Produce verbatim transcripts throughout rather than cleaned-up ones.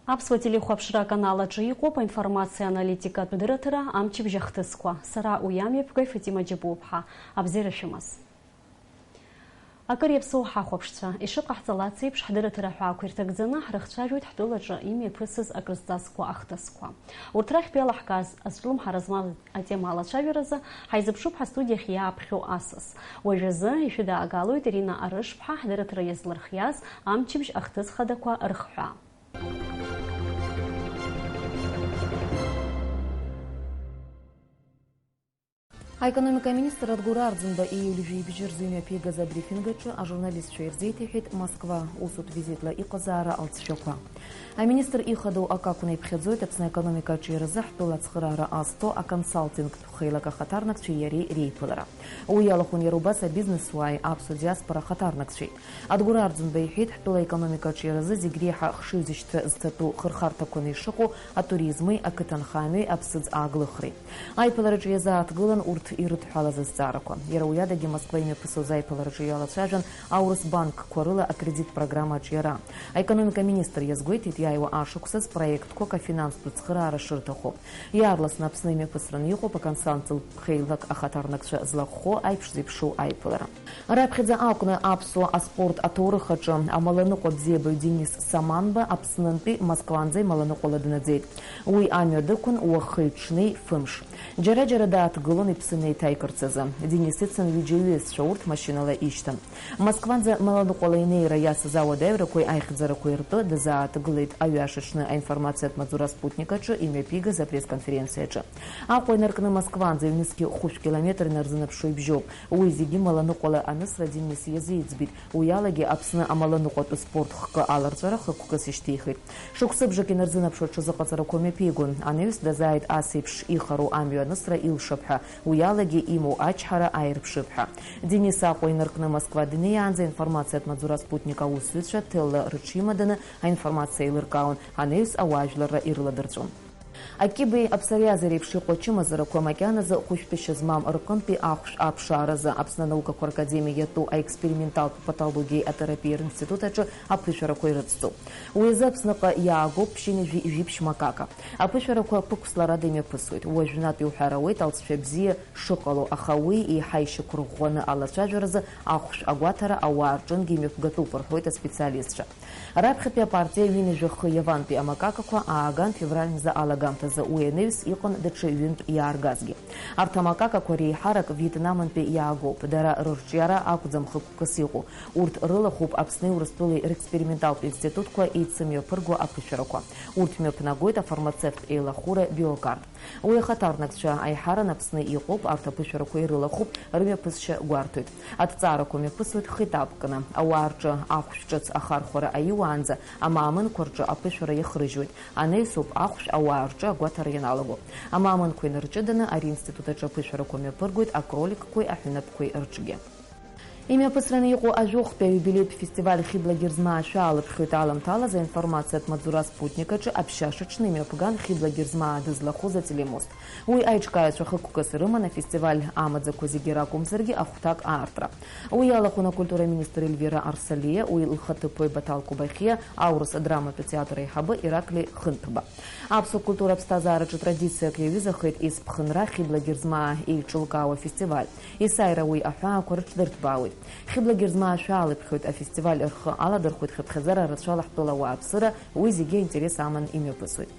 Аԥсуа телехәаԥшра аканал аҿы иҟоуп аинформациа аналитикатә дырраҭара «Амчыбжь ахҭысқәа». Сара уи амҩаԥгаҩ Фатима Џьапуаԥҳа. Абзиара шәымаз. Акыр иаԥсоу ҳахәаԥшцәа, ишыҟаҳҵалац еиԥш, ҳдырраҭара аҳәаақәа ирҭагӡаны ҳрыхцәажәоит ҳтәылаҿы имҩаԥысыз акрызҵазкуа ахҭысқәа. Урҭ рахьтә иалаҳкааз азҿлымҳара змаз атема алацәажәаразы ҳаизыԥшуп ҳастудиахь иааԥхьо асас. Уажәазы ишәыдаагалоит Ирина Арышԥҳа ҳдырраҭара иазлырхиаз «Амчыбжь ахҭыс хадақәа» рыхҳәаа. Аекономика аминистр Адгәыр Арӡынба ииуль жәибжь рзы имҩаԥигаз абрифинг аҿы ажурналистцәа ирзеиҭеиҳәеит Москва усутә визитла иҟазаара алҵшәақәа. Аминистр ихадоу акы акәны иԥхьаӡоит Аԥсны аекономика аҿиаразы ҳтәыла ацхыраара ҟазҵо аконсалтингтә хеилак ахаҭарнакцәеи иареи реиԥылара. Уи иалахәын иара убас абизнесуааи аԥсуа диаспора ахаҭарнакцәеи. Адгәыр Арӡынба иҳәеит, ҳтәыла аекономика аҿиаразы зегь реиҳа хшыҩзышьҭра зҭатәу хырхарҭақәаны ишыҟоу атуризми, ақыҭанхамҩеи аԥсыӡ ааглыхреи. Аиԥылараҿы иазааҭгылан урҭ ирыдҳәалаз азҵаарақәа. Иара уи адагьы Москва имҩаԥысуаз аиԥылараҿы иалацәажәан аурыс банкқәа рыла акредит программа аҿиара. Аекономика аминистр иазгәеиҭеит, иааиуа ашықәсаз проектқәак афинанстә цхыраара шырҭаху. Иаарласны Аԥсны имҩаԥысраны иҟоуп аконсалтинг хеилак ахаҭарнакцәа злахәхо аиԥш зеиԥшу аиԥылара. Раԥхьаӡа акәны аԥсуа аспорт аҭоурых аҿы амаланыҟәа бзиабаҩ Денис Саманба Аԥснынтәи Москванӡа ималаныҟәала днаӡеит. Уи амҩа дықәын уахеи-ҽнеи фымш. Џьара-џьара дааҭгылон иԥсы неиҭаикырц азы. Денис ицын ҩыџьа иҩызцәа, урҭ машьынала ишьҭан. Москванӡа маланыҟәала инеира иацыз ауадаҩрақәеи аихьӡарақәеи ртәы дазааҭгылеит аҩаша аҽны аинформациатә маҵзура Спутник аҿы имҩаԥигаз апресс-конференциаҿы. Аҟәа инаркны Москванӡа ҩнызқьи хәышә километр инарзынаԥшуа ибжьоуп. Уи зегьы маланыҟәала анысра Денис иазиӡбеит. Уи алагьы Аԥсны амаланыҟәатә спорт хкы аларҵәара хықәкыс ишьҭихит. Шықәсыбжак инарзынаԥшуа аҽазыҟаҵарақәа мҩаԥигон. Анаҩс дазааит ас еиԥш ихароу амҩа анысра илшап ҳәа, уи алагьы имоу ачҳара ааирԥшып ҳәа. Денис Аҟәа инаркны Москва днеиаанӡа аинформациатә маҵзура Спутник аусзуҩцәа ҭелла рыҽимаданы аинформациа еилыркаауан, анаҩс ауаажәларра ирыладырҵәон. Акибеи апсариази реиԥш иҟоу ачымазарақәа макьаназы хәышәтәышьа змам рҟынтәи ахәшә аԥшааразы Аԥсны анаукақәа ракадемиа иатәу аексперименталтә патологиеи атерапиеи ринститут аҿы аԥышәарақәа ирыцҵоуп. Уи азы Аԥсныҟа иаагоуп ԥшьынҩажәи жәиԥшь макака. Аԥышәарақәа ԥықәсларада имҩаԥысуеит. Уажәнатә иуҳәар ауеит алҵшәа бзиа шыҟало, аха уи еиҳа ишьақәырӷәӷәаны алацәажәаразы ахәшә агәаҭара ауаа рҿынгьы имҩаԥгатәуп, рҳәоит аспециалистцәа. Раԥхьатәи апартиа ҩынҩажәи хи иавантәи амакакақәа ааган февраль мза алагамҭазы, уи анаҩс иҟан даҽа ҩынтә иааргазгьы. Арҭ амакакақәа реиҳарак Вьетнамынтәи иаагоуп, дара рырҿиара акәӡам хықәкыс иҟоу. Урҭ рылахәуп Аԥсни Урыстәылеи реексперименталтә институтқәа еицымҩаԥырго аԥышәарақәа. Урҭ мҩаԥнагоит афармацевттә еилахәыра Биокарт. Уи ахаҭарнакцәа аиҳаран Аԥсны иҟоуп, арҭ аԥышәарақәа ирылахәуп, рымҩаԥысшьа гәарҭоит. Аҭҵаарақәа мҩаԥысуеит хеҭапкны. Ауаа рҿы ахәшә ҿыц ахархәара аиуаанӡа амаамынқәа рҿы аԥышәара иахрыжьуеит. Анаҩсоуп ахәшә ауаа рҿы агәаҭара ианалаго. Амаамынқәа инарҷыданы ари институт аҿы аԥышәарақәа мҩаԥыргоит акроликқәеи аҳәынаԥқәеи рҿгьы. Имҩаԥысраны иҟоу ажәохәтәи аиубилеитә фестиваль Хьыбла Герзмаа шәаалыԥхьоит аламҭалаз аинформациатә маҵзура Спутник аҿы аԥшьашаҽны имҩаԥган Хьыбла Герзмаа дызлахәыз ателемост. Уи аиҿкааҩцәа хықәкыс рыман афестиваль амаӡақәа зегьы ракәымзаргьы ахәҭак аартра. Уи иалахәын акультура аминистр Ельвира Арсалиа, уи лхаҭыԥуаҩ Баҭал Кобахьиа, аурыс адраматә театр аиҳабы Ираклий Хынҭба. Аԥсуа культура аԥсҭазаараҿы традициак иаҩызахеит есԥхынра Хьыбла Герзмаа еиҿылкаауа афестиваль. Есааира уи аҳәаақәа рыҽдырҭбаауеит. Хьыбла Герзмаа шәаалыԥхьоит афестиваль рхы аладырхәит хыԥхьаӡара рацәала ҳтәыла ауааԥсыра, уи зегьы аинтерес аман имҩаԥысуеит.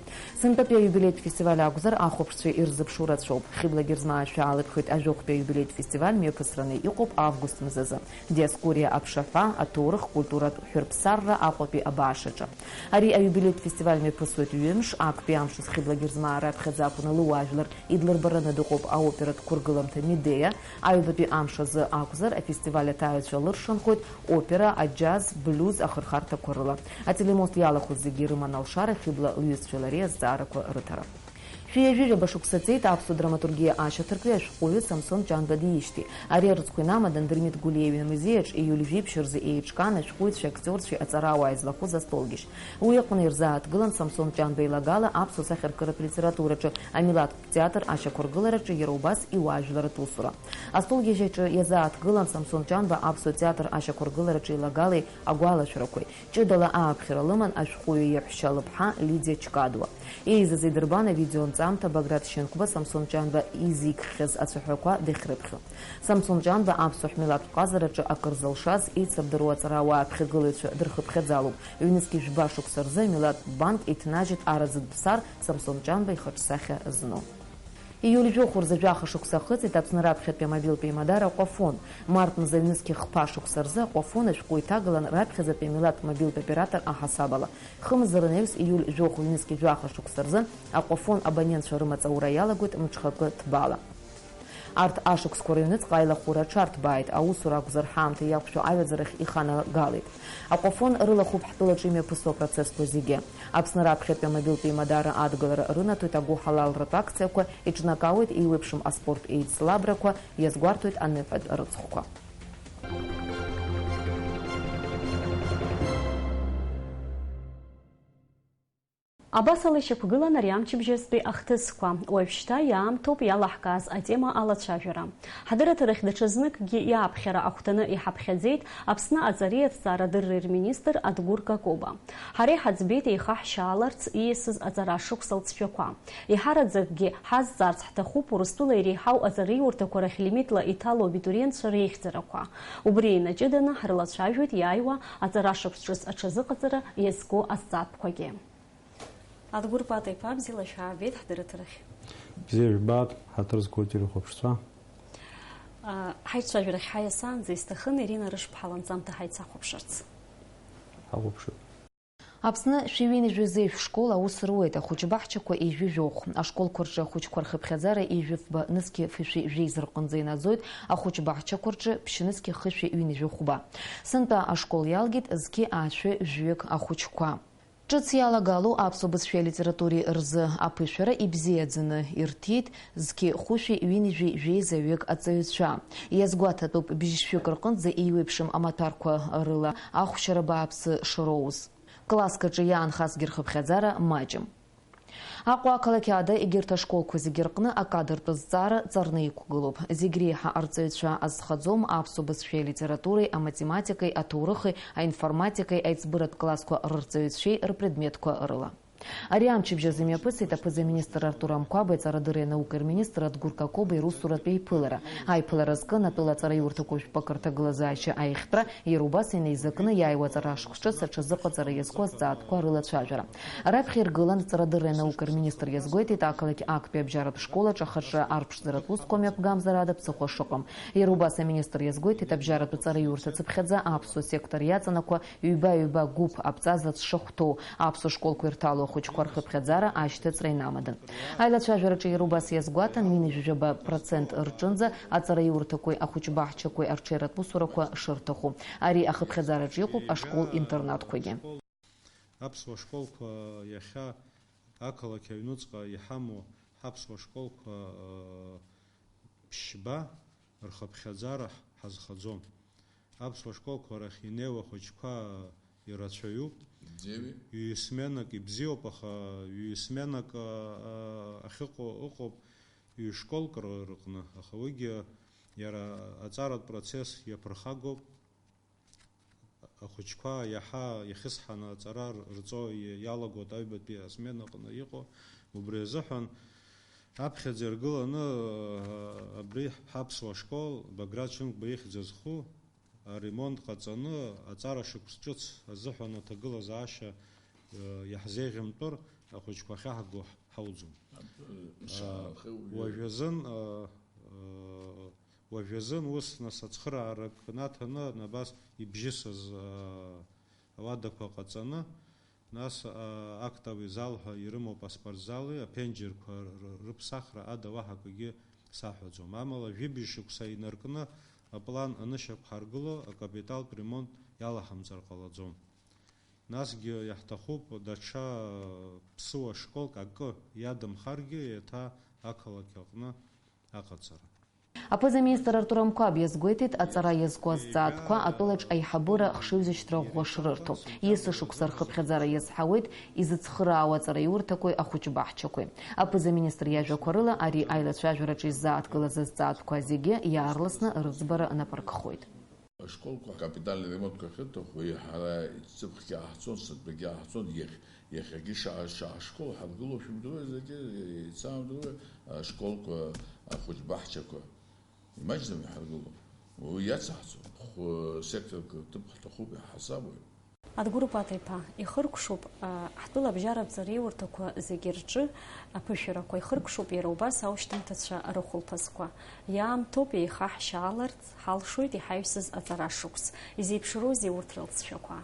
Сынтәатәи аиубилеитә фестиваль акәзар, ахәаԥшцәа ирзыԥшу рацәоуп. Хьыбла Герзмаа шәаалыԥхьоит ажәохәтәи аиубилеитә фестиваль мҩаԥысраны иҟоуп август мзазы. Диаскуриа аԥшаҳәа, аҭоурых, культуратә ҳәырԥсарра Аҟәатәи абаашаҿы. Ари аиубилеитә фестиваль мҩаԥысуеит ҩымш, актәи амш азы Хьыбла Герзмаа раԥхьаӡа акәны лыуаажәлар идлырбараны дыҟоуп аоператә қәыргыламҭа Медеиа, аҩбатәи амш азы акәзар, афестиваль аҭааҩцәа лыршанхоит опера, аџьаз, блиуз ахырхарҭақәа рыла. Ателемост иалахәыз зегьы ирыман алшара Хьыбла лҩызцәеи лареи азҵаарақәа рыҭара. Шәи ҩажәижәаба шықәса ҵеит аԥсуа драматургиа ашьаҭаркҩы ашәҟәыҩҩы Самсон Ҷанба диижьҭеи. Ари арыцхә инамадан Дырмит Гәлиа иҩны амузеи аҿы июль жәиԥшь рзы еиҿкаан ашәҟәыҩҩцәеи актиорцәеи аҵарауаа излахәыз астолгьежь. Уи аҟны ирзааҭгылан Самсон Ҷанба илагала аԥсуа сахьаркыратә литератураҿы, амилаҭтә театр ашьақәыргылараҿы иара убас иуаажәларатә усура. Астолгьежь аҿы иазааҭгылан Самсон Ҷанба аԥсуа театр ашьақәыргылараҿы илагалеи агәалашәарақәеи. Ҷыдала ааԥхьара лыман ашәҟәыҩҩы иаҳәшьа лыԥҳа Лидиа Чкадуа. Еизаз идырбан авидеонҵамҭа Баграт Шьынқәба Самсон Ҷанба изикхьаз ацәаҳәақәа дахьрыԥхьо. Самсон Ҷанба аԥсуа ҳмилаҭтә ҟазараҿы акыр зылшаз, еицырдыруа аҵарауаа ԥхьагылаҩцәа дырхыԥхьаӡалоуп. Ҩнызқь жәба шықәса рзы амилаҭтә банк иҭнажьит араӡатә ԥсар Самсон Ҷанба ихаҿсахьа зну. Ииуль жәохә рзы жәаха шықәса ахыҵит Аԥсны раԥхьатәи амобилтә еимадара Аҟәафон. Март мза ҩнызқь хԥа шықәса рзы Аҟәафон ашәҟәы иҭагалан раԥхьаӡатәи амилаҭ мобилтә оператор аҳасабала. Хымз рнаҩс ииуль жәохә ҩнызқь жәаха шықәса рзы Аҟәафон абонентцәа рымаҵ аура иалагоит мҽхакы ҭбаала. Арҭ ашықәсқәа рыҩныҵҟа аилахәыра аҽарҭбааит, аусура акәзар ҳаамҭа иақәшәо аҩаӡарахь иханагалеит. Аҟәафон рылахәуп ҳтәылаҿы имҩаԥысуа апроцессқәа зегьы. Аԥсны раԥхьатәи амобилтә еимадара адгылара рынаҭоит агәыҳалалратә акциақәа, иҿнакаауеит еиуеиԥшым аспорт еицлабрақәа, иазгәарҭоит аныҳәатә рыцхәқәа. Абас ала ишьақәгылан ари амчыбжьазтәи ахҭысқәа. Уажәшьҭа иаамҭоуп иалаҳкааз атема алацәажәара. Ҳдырраҭарахь даҽазныкгьы иааԥхьара ахәҭаны иҳаԥхьаӡеит Аԥсны аҵареи аҭҵаарадырреи рминистр Адгәыр Какоба. Ҳара иҳаӡбеит еихаҳшьааларц ииасыз аҵара шықәса лҵшәақәа. Еиҳараӡакгьы ҳазҵаарц ҳҭахуп Урыстәыла иреиҳау аҵараиурҭақәа рахь лимитла иҭало абитуриентцәа реихьӡарақәа. Убри инаҷыданы ҳрылацәажәоит иааиуа аҵара шықәс ҿыц аҽазыҟаҵара иазку азҵаатәқәагьы. Адгәыр Пата-иԥа, бзиала шәаабеит ҳдырраҭарахь. Бзиа жәбаат, ҳаҭыр зқәу ателехәаԥшцәа. А, ҳаицәажәарахь ҳаиасаанӡа исҭахын Ирина Рышԥҳа ланҵамҭа ҳаицахәаԥшырц. Ҳахәаԥшып. Аԥсны шәи ҩынҩажәи зеижә школ аус руеит, ахәыҷбаҳчақәа ижәи жәохә. Ашколқәа рҿы ахәыҷқәа рхыԥхьаӡара ижәифба нызқьи фышәи жәеиза рҟынӡа инаӡоит, ахәыҷбаҳчақәа рҿы ԥшьнызқьи хышәи ҩынҩажәи хәба. Сынтәа ашкол иалгеит зқьи аашәи жәҩык ахәыҷқәа. Ҿыц иалагалоу аԥсуа бызшәеи алитературеи рзы аԥышәара ибзиаӡаны ирҭиит зқьи хәышәи ҩынҩажәи жәеизаҩык аҵаҩцәа. Иазгәаҭатәуп бжьшәҩык рҟынӡа еиуеиԥшым амаҭәарқәа рыла ахәшьара бааԥсы шроуз. Класск аҿы иаанхазгьы рхыԥхьаӡара маҷым. Аҟәа ақалақь ада егьырҭ ашколқәа зегьы рҟны акадртә зҵаара ҵарны иқәгылоуп. Зегь реиҳа арҵаҩцәа азхаӡом аԥсуа бызшәеи алитературеи, аматематикеи, аҭоурыхи, аинформатикеи, аиҵбыратә классқәа рырҵаҩцәеи рпредметқәа рыла. Ари амчыбжь азы имҩаԥысит аԥыза-министр Артур Амқәаба, аҵарадырреи анаукеи рминистр Адгәыр Какобеи русуратә еиԥылара. Аиԥылара азкын атәыла аҵараиурҭақәа жәпакы рҭагылазаашьа аихтра, иара убас инеизакны иааиуа аҵара шықәсҿыц аҽазыҟаҵара иазку азҵаатәқәа рылацәажәара. Раԥхьа иргылан аҵарадырреи анаукеи рминистр иазгәеиҭеит ақалақь актәи абжьаратә школ аҿы ахаҿы арԥшӡаратә усқәа мҩаԥгамзар ада ԥсыхәа шыҟам. Иара убас аминистр иазгәеиҭеит абжьаратә ҵараиурҭа цыԥхьаӡа аԥсуа сектор иаҵанакуа ҩба-ҩба гәыԥ аԥҵазац шахәҭоу, аԥсуа школқәа ирҭало ахәыҷқәа рхыԥхьаӡара ашьҭыҵра инамадан. Аилацәажәараҿы иара убас иазгәаҭан, ҩынҩажәижәаба процент рҿынӡа аҵараиурҭақәеи ахәыҷбаҳчақәеи арҽеиратә усурақәа шырҭаху. Ари ахыԥхьаӡараҿы иҟоуп ашкол-интернатқәагьы. Аԥсуа школқәа иахьа ақалақь аҩнуҵҟа иҳамоу ҳаԥсуа школқәа, ыы, ԥшьба рхыԥхьаӡара ҳазхаӡом. Аԥсуа школқәа рахь инеиуа ахәыҷқәа ирацәаҩуп. Ибзиами? Ҩ-сменак ибзиоуп, аха ҩ-сменак, а, а, ахьыҟоу ыҟоуп ҩ-школк ры-, рыҟны, аха уигьы иара аҵаратә процесс иаԥырхагоуп. Ахәыҷқәа иаҳа иахьысҳаны аҵара рҵо иалагоит аҩбатәи асмена аҟны иҟоу. Убри азыҳәан аԥхьаӡа иргыланы, а, абри ҳаԥсуа школ Баграт Шьынқәба ихьӡ зху аремонт ҟаҵаны, аҵара шықәс ҿыц азыҳәан аҭагылазаашьа, а, иаҳзеиӷьымтәыр, ахәыҷқәа ахьаҳго ҳауӡом. Уажәазын, а, а, Уажәазын ус, нас, ацхыраарак наҭаны, абас ибжьысыз, аа, ауадақәа ҟаҵаны, нас, аа, актовый зал ҳәа ирымоуп аспортзали, аԥенџьырқәа р-, рыԥсахра ада уаҳа акгьы саҳәаӡом. Амала, жәибжь шықәса инаркны аплан анышьақәҳаргыло, акапиталтә ремонт иалаҳамҵар ҟалаӡом. Насгьы иаҳҭахуп даҽа ԥсыуа школк акы иадамхаргьы еиҭа ақалақь аҟны аҟаҵара. Аԥыза-министр Артур Амқәаб иазгәеиҭеит, аҵара иазку азҵаатәқәа атәылаҿ аиҳабыра хшыҩзышьҭра ӷәӷәа шрырҭо. Есышықәса рхыԥхьаӡара иазҳауеит изыцхыраауа аҵараиурҭақәеи ахәыҷбаҳчақәеи. Аԥыза-министр иажәақәа рыла, ари аилацәажәараҿы иззааҭгылаз азҵаатәқәа зегьы иаарласны рыӡбара напы аркхоит. Ашколқәа акапитальный ремонтқәа ахьырҭаху, ҳара ҵыԥхгьы ааҳцон, сынтәагьы ааҳцон, иахь-, иахьагьы шаа-, шаашкол ҳаргылоушәа, умдыруеи, зегьы еицаамдыруеи, ашколқәа, ахәыҷбаҳчақәа. Имаҷӡам иҳаргыло. Уи иацаҳҵо, хә-, секторк ҭыԥ ҳҭахуп, иҳасабуеит. Адгәыр Пата-иԥа, ихыркәшоуп, а, ҳтәыла абжьаратә ҵараиурҭақәа зегьы рҿы аԥышәарақәа, ихыркәшоуп иара убас аушьҭымҭацәа рыхәылԥазқәа. Иаамҭоуп еихаҳшьааларц ҳалшоит иҳаҩсыз аҵара шықәс. Изеиԥшроузеи урҭ рылҵшәақәа?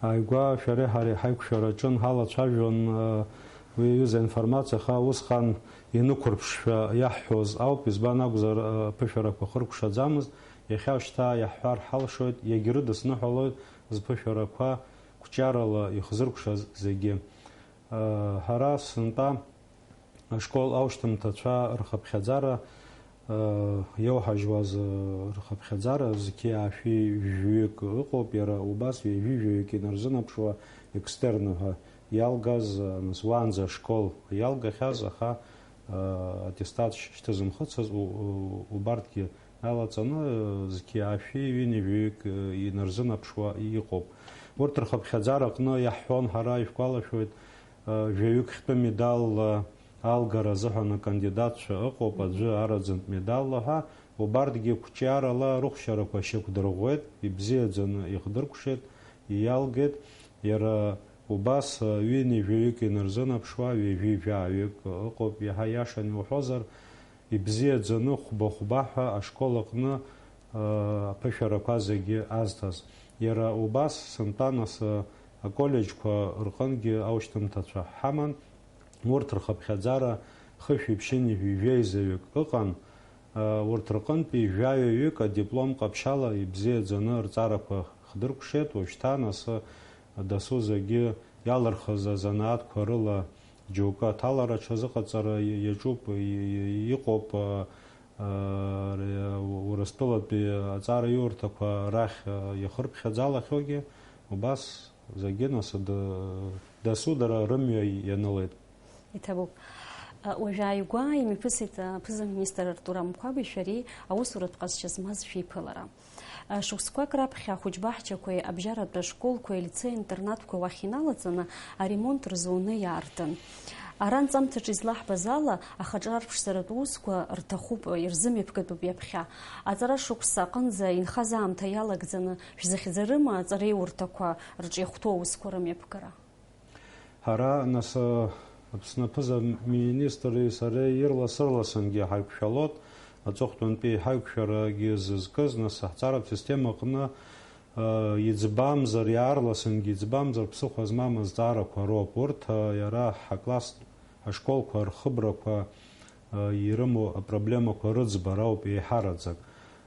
Ааигәа шәареи ҳареи ҳаиқәшәара аҿын, ҳалацәажәон, уи аҩыза аинформациа аха усҟан инықәырԥшшәа иаҳҳәоз ауп, избан акәзар, аԥышәарақәа хыркәшаӡамызт, иахьа шьҭа иаҳҳәар ҳалшоит, иагьрыдысныҳәалоит зԥышәарақәа қәҿиарала ихзыркәшаз зегьы. Ҳара сынтәа ашкол аушьҭымҭацәа рхыԥхьаӡара, э, иоуҳажьуаз, э, рхыԥхьаӡара зқьи аашәи жәаҩык ыҟоуп, иара убас ҩажәи жәаҩык инарзынаԥшуа, экстерно ҳәа иалгаз, э, нас уаанӡа ашкол иалгахьаз, аха, э, аттестат шьҭызымхыцыз у-, у-, убарҭгьы иалаҵаны, э, зқьи аашәи ҩынҩажәаҩык, э, инарзынаԥшуа иҟоуп. Урҭ рхыԥхьаӡара аҟны иаҳҳәон ҳара, ишәгәалашәоит, э, жәаҩык хьтәы медалла алгара азыҳәан акандидатцәа ыҟоуп, аӡәы араӡынтә медалла ҳәа, убарҭгьы қәҿиарала рыхәшьарақәа шьақәдырӷәӷәеит, ибзиаӡаны ихдыркәшеит, ииалгеит, иара убас, э, ҩынҩажәаҩык инарзынаԥшуа, ҩажәи жәаҩык ыҟоуп, иаҳа иашан иуҳәозар, ибзиаӡаны хәба-хәба ҳәа ашкол аҟны, э, аԥышәарақәа зегьы азҭаз. Иара убас сынтәа нас, э, аколлеџьқәа рҟынгьы аушьҭымҭацәа ҳаман, урҭ рхыԥхьаӡара хышәи ԥшьынҩажәи жәеизаҩык ыҟан, э, урҭ рҟынтәи жәаҩаҩык адиплом ҟаԥшьала ибзиаӡаны рҵарақәа хдыркәшеит, уажәшьҭа нас, э, дасу зегьы иалырхыз азанааҭқәа рыла џьоукы аҭалара аҽазыҟаҵара иаҿуп, и-, и-, иҟоуп, а, а, ре-, Урыстәылатәи аҵараиурҭақәа рахь, а, иахырԥхьаӡалахьоугьы, убас зегьы нас д-, дасу дара рымҩа ианылеит. Иҭабуп. А, уажәааигәа имҩаԥысит, а, аԥыза-министр Артур Амқәаби шәареи аусуратә ҟазшьа змаз шәеиԥылара. Шықәсқәак раԥхьа ахәыҷбаҳчақәеи абжьаратәи ашколқәеи алицеи-интернатқәеи уахь иналаҵаны аремонт рзуны иаартын. Ара анҵамҭаҿы излаҳбаз ала, ахаҿра арԥшӡаратә усқәа рҭахуп, ирзымҩаԥгатәуп ҩаԥхьа. Аҵара шықәса аҟынӡа инхаз аамҭа иалагӡаны шәзыхьӡарыма аҵареиурҭақәа рҿы иахәҭоу аусқәа рымҩаԥгара? Ҳара, нас, Аԥсны аԥыза министри сареи ирлас-ырласынгьы ҳаиқәшәалоит, аҵыхәтәантәи ҳаиқәшәарагьы зызкыз, нас, ҳҵаратә система аҟны, а, иӡбамзар, иаарласынгьы иӡбамзар, ԥсыхәа змам азҵаарақәа роуп. Урҭ, а, иара ҳакласс, ҳашколқәа рхыбрақәа, а, ирымоу апроблемақәа рыӡбара ауп еиҳараӡак.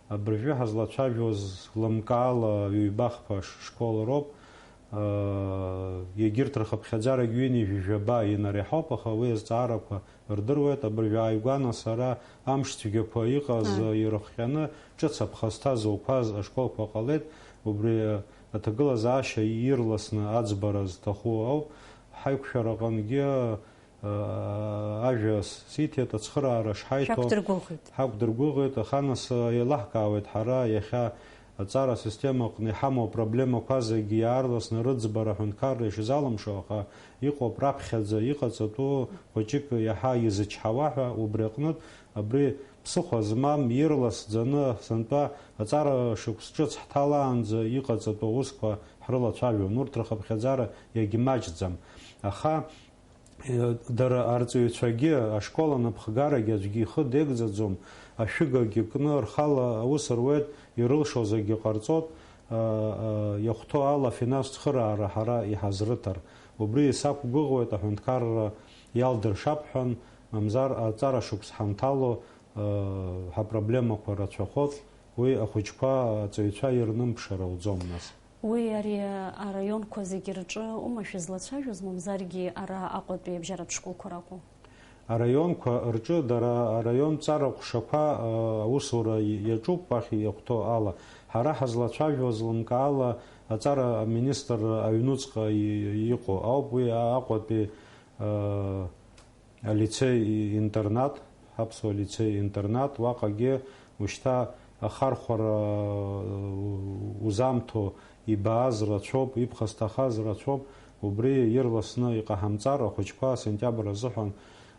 Абыржәы ҳазлацәажәоз лымкаала ҩба-хԥа ш-, школ роуп. Егьырҭ рхыԥхьаӡарагь ҩынҩажәи жәаба инареиҳауп, аха уи азҵаарақәа рдыруеит. Абыржәы ааигәа, нас, ара амш цәгьақәа иҟаз, Ааи. ирыхҟьаны, ҿыц аԥхасҭа зуқәаз ашколқәа ҟалеит. Убри аҭагылазаашьа ирласны аӡбара зҭаху ауп. Ҳаиқәшәараҟынгьы, ажәа сиҭеит, ацхыраара шҳаиҭо Шәақәдыргәыӷит. ҳақәдыргәыӷит, аха нас еилаҳкаауеит ҳара иахьа аҵара асистема аҟны иҳамоу апроблемақәа зегьы иаарласны рыӡбара аҳәынҭқарра ишазалымшо, аха иҟоуп раԥхьаӡа иҟаҵатәу хәыҷык иаҳа изычҳауа ҳәа, убри аҟнытә абри ԥсыхәа змам, ирласӡаны сынтәа аҵара шықәс ҿыц ҳҭалаанӡа иҟаҵатәу аусқәа ҳрылацәажәон. Урҭ рхыԥхьаӡара иагьмаҷӡам. Аха Дара арҵаҩцәагьы, ашкол анапхгарагьы аӡәгьы ихы деигӡаӡом, ашәыгагьы кны рхала аус руеит, ирылшо зегьы ҟарҵоит, а, а, иахәҭоу ала афинанстә цхыраара ҳара иҳазрыҭар. Убри исақәгәыӷуеит, аҳәынҭқарра иалдыршап ҳәан, мамзар аҵара шықәс ҳанҭало, а, ҳапроблемақәа рацәахоит, уи ахәыҷқәа, аҵаҩцәа ирнымԥшыр ауӡом нас. Уи ари араионқәа зегьы рҿы умашәа злацәажәоз, мамзаргьы ара Аҟәатәи абжьаратә школқәа ракәу? Араионқәа рҿы дара араион ҵара ҟәшақәа, а, аусура иаҿуп, уахь иахәҭоу ала. Ҳара ҳазлацәажәоз лымкаала аҵара аминистр аҩнуҵҟа и-, иҟоу ауп уи Аҟәатәи, а, алицеи-интернат, аԥсуа лицеи-интернат, уаҟагьы ушьҭа ахархәара узамҭо ибааз рацәоуп, ибӷа зҭахаз рацәоуп, убри ирласны иҟаҳамҵар, ахәыҷқәа асентиабр азыҳәан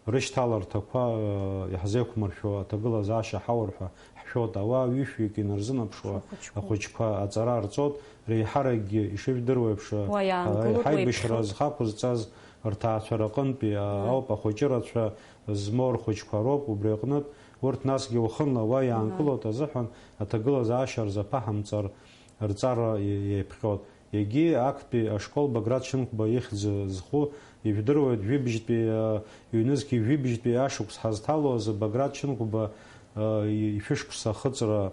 рышьҭаларҭақәа, э, иаҳзеиқәмыршәо аҭагылазаашьа ҳаур ҳәа ҳшәоит. Ауаа ҩышәҩык инарзынаԥшуа ахәыҷқәа аҵара рҵоит, реиҳаракгьы, ишыжәдыруа еиԥш, уа иаангылоит, ҳаибашьра уеиԥхьоит. Зхақәызҵаз рҭаацәа рҟынтәи, а, ауп, ахәыҷы рацәа змоу рхәыҷқәа роуп, убри аҟнытә урҭ насгьы уахынла уа иаанкылоит азыҳәан аҭагылазаашьа рзаԥаҳамҵар рҵара иеиԥҟьоит. Егьи актәи ашкол Баграт Шьынқәба ихьӡ зху, ижәдыруеит, жәибжьтәи, а, ҩнызқьи жәибжьтәи ашықәс ҳазҭало азы Баграт Шьынқәба, а, ишәышықәса ахыҵра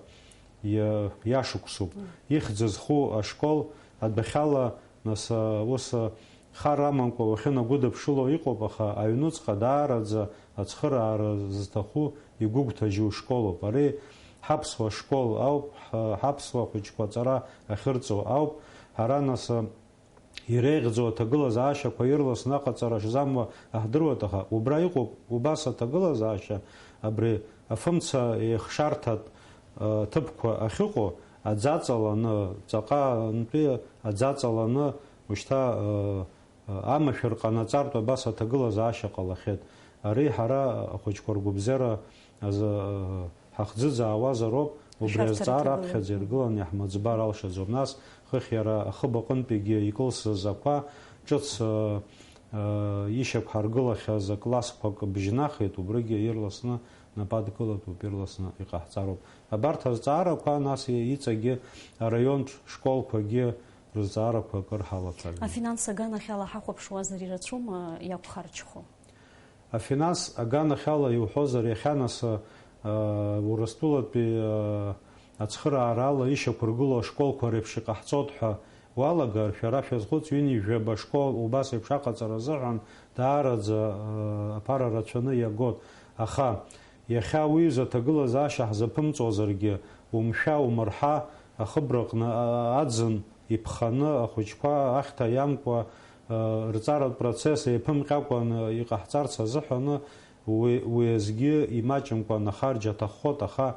иа-, иашықәсуп. Ихьӡ зху ашкол адәахьала, нас, а, ус, а, хар амамкәа уахьынагәыдыԥшыло иҟоуп, аха аҩнуҵҟа даараӡа ацхыраара зҭаху игәыгәҭажьу школуп. Ари ҳаԥсуа школ ауп, ҳа-, ҳаԥсуа хәыҷқәа аҵара ахьырҵоу ауп. Ҳара, нас, а, иреиӷьӡоу аҭагылазаашьақәа ирласны аҟаҵара шзамуа аҳдыруеит, аха убра иҟоуп убас аҭагылазаашьа, абри афымца еихшарҭатә, а, ҭыԥқәа ахьыҟоу аӡаҵаланы, ҵаҟантәи аӡаҵаланы, ушьҭа, а, а, амашәыр ҟанаҵартә абас аҭагылазаашьа ҟалахьеит. Ари ҳара ахәыҷқәа ргәабзиара азы, а, ҳахӡыӡаауазароуп, убри азҵаара аԥхьаӡа иргыланы иаҳмыӡбар алшаӡом. Нас хыхь иара ахыб аҟынтәигьы икылсыз ақәа ҿыц, а, а, ишьақәҳаргылахьаз аклассқәак бжьнахит, убригьы ирласны нап адкылатәуп, ирласны иҟаҳҵароуп. Абарҭ азҵаарақәа, нас иҵегьы араионтә школқәагьы рызҵаарақәа акыр ҳалацәажәон. Афинанс аганахьала ҳахәаԥшуазар ирацәоума иақәхарџьхо? Афинанс аганахьала иуҳәозар, иахьа нас, а, Урыстәылатәи, а, ацхыраарала ишьақәыргылоу ашколқәа реиԥш иҟаҳҵоит ҳәа уалагар, шәара шәазхәыц, ҩынҩажәаба школ убас еиԥш аҟаҵара азыҳәан даараӡа, а, аԥара рацәаны иагоит. Аха иахьа уи изы аҭагылазаашьа ҳзаԥымҵозаргьы, умшәа, умырҳа, ахыбраҟны, а-, аӡын иԥханы, ахәыҷқәа ахьҭа иамкуа, а, рҵаратә процесс еиԥымҟьакәан иҟаҳҵарц азыҳәаны, уи, уи азгьы имаҷымкәан ахарџь аҭаххоит, аха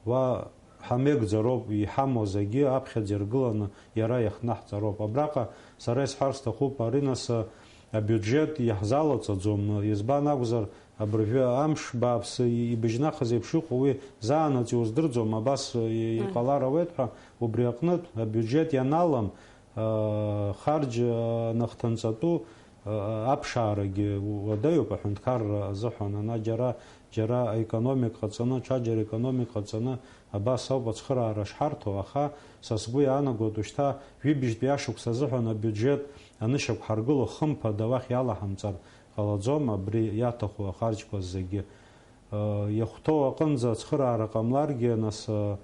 уа ҳамеигӡароуп, иҳамоу зегьы аԥхьаӡа иргыланы иара иахнаҳҵароуп. Абраҟа сара исҳәар сҭахуп, ари нас, а, абиуџьет иаҳзалаҵаӡом, избан акәзар, абыржәы амш бааԥсы ибыжьнахыз еиԥш иҟоу уи заанаҵ иуздырӡом, абас и-, Аиа. Иҟалар ауеит ҳәа, убри аҟнытә абиуџьет ианалам, а, харџь, а, анахҭынҵатәу, а, аԥшаарагьы уадаҩуп аҳәынҭқарра азыҳәан, ана џьара, џьара аекономик ҟаҵаны, ҽаџьара економик ҟаҵаны, абас ауп ацхыраара шҳарҭо, аха са сгәы иаанагоит, ушьҭа жәибжьтәи ашықәс азыҳәан абиуџьет анышьақәҳаргыло хымԥада уахь иалаҳамҵар ҟалаӡом, абри иаҭаху ахарџьқәа зегьы. Э, иахәҭоу аҟынӡа ацхыраара ҟамларгьы, нас, э,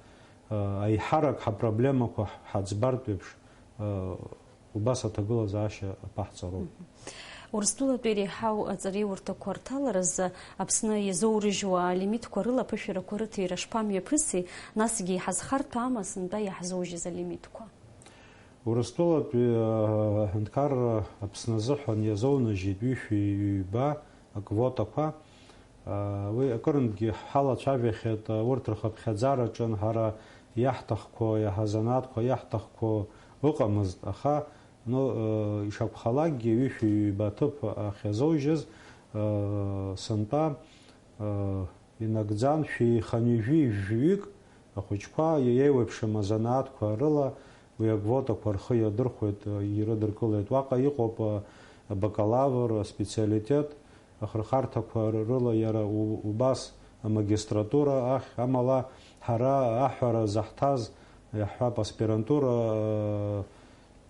э, аиҳарак ҳапроблемақәа ҳаӡбартә еиԥш, э, убас аҭагылазаашьа аԥаҳҵароуп. Урыстәылатәи иреиҳау аҵареиурҭақәа рҭаларазы Аԥсны иазоурыжьуа алимитқәа рыла аԥышәарақәа рыҭира шԥамҩаԥыси, насгьы иҳазхарҭәаама сынтәа иаҳзоужьыз алимитқәа? Урыстәылатәи, а, аҳәынҭқарра Аԥсны азыҳәан иазоунажьит ҩышәи ҩба аквотақәа. А, уи акырынтәгьы ҳалацәажәахьеит, а, урҭ рхыԥхьаӡараҿы ҳара иаҳҭахқәо, иаҳазанааҭқәа иаҳҭахқәо ыҟамызт, аха, ну, а, ишакәхалакгьы, ҩышәи ҩба аҭыԥ ахьазоужьыз, а, сынтәа, а, инагӡан шәи хынҩажәи жәаҩык ахәыҷқәа еиуеиԥшым азанааҭқәа рыла уи аквотақәа рхы иадырхәеит, ирыдыркылеит. Уаҟа иҟоуп, а, абакалавр, аспециалитет ахырхарҭақәа рыла иара у-, убас амагистратура ахь, амала ҳара аҳәара заҳҭаз, иаҳҳәап, аспирантура, а,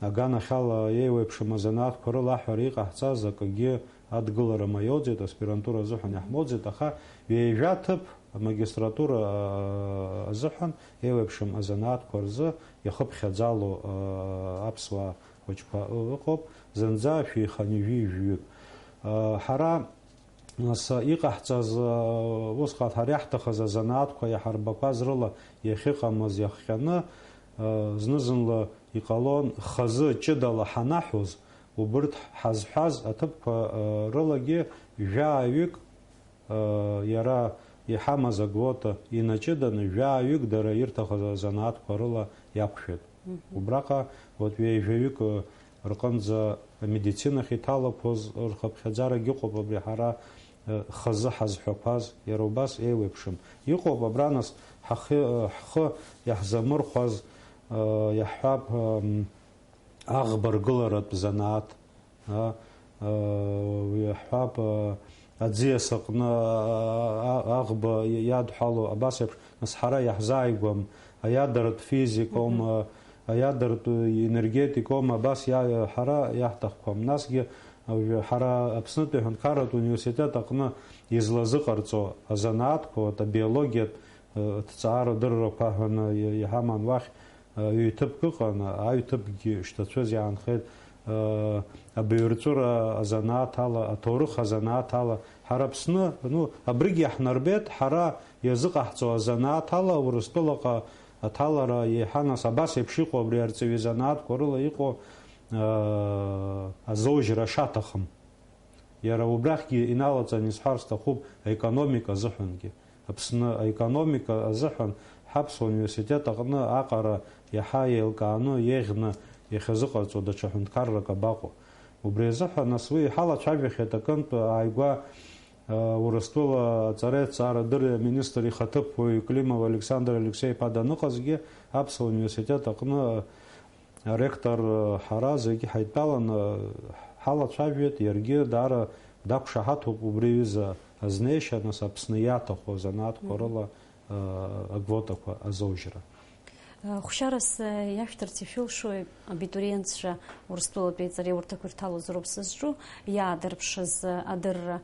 аганахьала еиуеиԥшым азанааҭқәа рыла аҳәара иҟаҳҵаз акгьы адгылара маиоуӡеит, аспирантура азыҳәан иаҳмоуӡеит, аха ҩажәа ҭыԥ амагистратура, а, азыҳәан еиуеиԥшым азанааҭқәа рзы иахыԥхьаӡало, а, аԥсуаа хәыҷқәа ы-, ыҟоуп, зынӡа шәиханҩажәи жәаҩык. Ы, ҳара, нас, иҟаҳҵаз, ы, усҟан ҳара иаҳҭахыз азанааҭқәа иаҳарбақәаз рыла иахьыҟамыз иахҟьаны, ы, зны-зынла иҟалон хазы ҷыдала ҳанаҳәоз, убырҭ ҳазҳәаз аҭыԥқәа, ы, рылагьы жәаҩык, ы, иара иҳамаз аквота инаҷыданы, жәаҩык дара ирҭахыз азанааҭқәа рыла иақәшәеит. Мгм. Убраҟа уатә ҩажәаҩык, ы, рҟынӡа амедицинахь иҭалақәоз рхыԥхьаӡарагь ыҟоуп, абри ҳара, ы, хазы ҳазҳәақәаз, иара убас еиуеиԥшым. Иҟоуп абра, нас, ҳахы-, ы, ҳхы иаҳзамырхәаз, ы, иаҳҳәап, ым, аӷба ргыларатә занааҭ, а, а, уи аҳәап, а, аӡиас аҟны, а, а, аӷба иадҳәало абас еиԥш, нас ҳара иаҳзааигәам, аиадартә физикоума, Мгм. аиадартә енергетикоума, абас иа-, ҳара иаҳҭахқәам. Насгьы, а, уажәы ҳара Аԥснытәи аҳәынҭқарратә университет аҟны излазыҟарҵо азанааҭқәа, вот, абиологиатә, а, ҭҵаара дыррақәа ҳәа ны-, иҳаман уахь, ҩ-ҭыԥк ыҟан, аҩ-ҭыԥкгьы шьҭацәыз иаанхеит, абаҩрҵәыра азанааҭ ала, аҭоурых азанааҭ ала. Ҳара Аԥсны, ну, абригь иаҳнарбеит, ҳара иазыҟаҳҵо азанааҭ ала Урыстәылаҟа аҭалара еиҳа, нас, абас еиԥш иҟоу абри арҵаҩы занааҭқәа рыла иҟоу, азоужьра шаҭахым. Иара убрахьгьы иналаҵаны исҳәар сҭахуп, аекономика азыҳәангьы. Аԥсны аекономика азыҳәан ҳаԥсуа университет аҟны аҟара иаҳа еилкааны, еиӷьны иахьазыҟарҵо даҽа ҳәынҭқаррак абаҟоу? Убри азыҳәан, нас, уи иҳалацәажәахьеит акынтә ааигәа, а, Урыстәыла аҵареи аҭҵаарадырреи аминистр ихаҭыԥуаҩ Климов Александр Алексеи-иԥа даныҟазгьы, аԥсуа университет аҟны Аректор, ҳара зегьы ҳаидтәаланы ҳалацәажәеит, иаргьы даара дақәшаҳаҭуп убри аҩыза азнеишьа, нас, Аԥсны иаҭаху азанааҭқәа Мгм. рыла, агвотақәа азоужьра. Хәшьарас иашәҭарц ишәылшои, абитуриентцәа Урыстәылатәи аҵареиурҭақәа ирҭалозароуп сызҿу, иаадырԥшыз адырра,